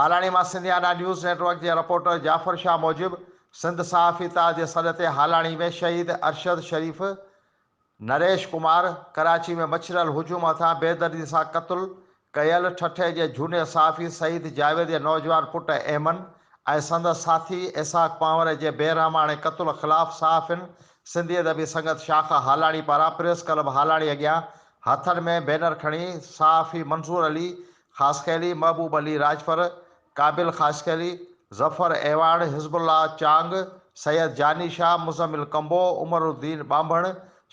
هالاڻي مان Sindhiana news net work جي reporter Jafar Shah موجب سنڌ صحافي اتحاد جي سڏ تي هالاڻي ۾ شهيد ارشد شريف، نريش ڪمار، ڪراچي ۾ مڇريل هجوم هٿان بيدردي سان قتل ڪيل ٺٽي جي جهوني صحافي سعيد جاويد جي نوجوان پٽ ايمن ۽ سندس ساٿي اسحاق پنهور جي بيرحماڻي قتل خلاف صحافين سنڌي ادبي سنگت شاخ هالاڻي پاران پريس ڪلب هالاڻي اڳيان هٿن ۾ بينر کڻي صحافي منظور علي خاصخيلي، محبوب علي راڄپر، قابل خاصخيلي، ظفر اعواڻ، حزب الله چانگ، سيد جاني شاهه، مزمل ڪمبوه، عمر الدين ٻانڀڻ،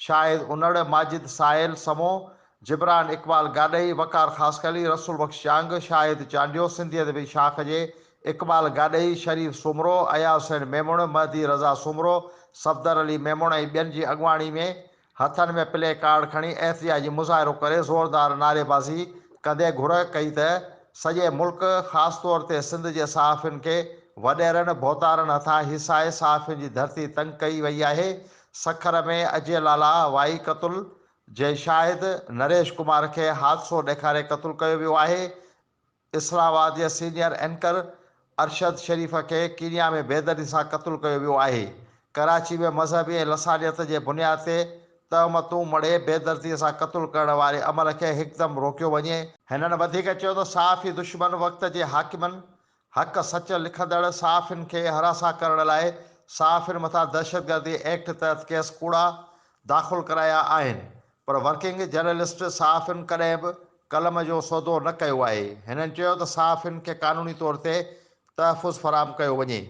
شاهد انڙ، ماجد ساحل سمون، جبران اقبال گاڏهي، وقار خاصخيلي، رسول بخش چانگ، شاهد چانڊيو، سنڌي ادبي شاخ جي اقبال گاڏهي، شريف سومرو، اياز حسين ميمڻ، مهدي رضا سومرو، صفدر علي ميمڻ ۽ ٻين جي اڳواڻي ۾ هٿن ۾ پلي ڪارڊ کڻي احتجاجي مظاهرو ڪري زوردار نعريبازي ڪندي گهر ڪئي ته سڄي ملڪ خاص طور تي سنڌ جي صحافين کي وڏيرن ڀوتارن هٿان هيسائي صحافين جي ڌرتي تنگ ڪئي وئي آهي سکر ۾ اجي لالا وائي قتل جي شاهد نريش ڪمار کي حادثو ڏيکاري قتل ڪيو ويو آهي اسلام آباد جي سينيئر اينڪر ارشد شريف کي ڪينيا ۾ بيدردي سان قتل ڪيو ويو آهي. ڪراچي ۾ مذهبي ۽ لسانيت جي بنياد تي تهمتون مڙهي بيدردي سان قتل ڪرڻ واري عمل کي هڪدم روڪيو وڃي. هنن وڌيڪ چيو ته صحافي دشمن وقت جي حاڪمن حق سچ لکندڙ صحافين کي هراسان ڪرڻ لاء صحافين مٿان دهشتگردي ايڪٽ تحت ڪيس ڪوڙا داخل ڪرايا آهن پر ورڪنگ جرنلسٽ صحافين ڪڏهن به قلم جو سودو نه ڪيو آهي. هنن چيو ته صحافين کي قانوني طور تي تحفظ فراهم ڪيو وڃي.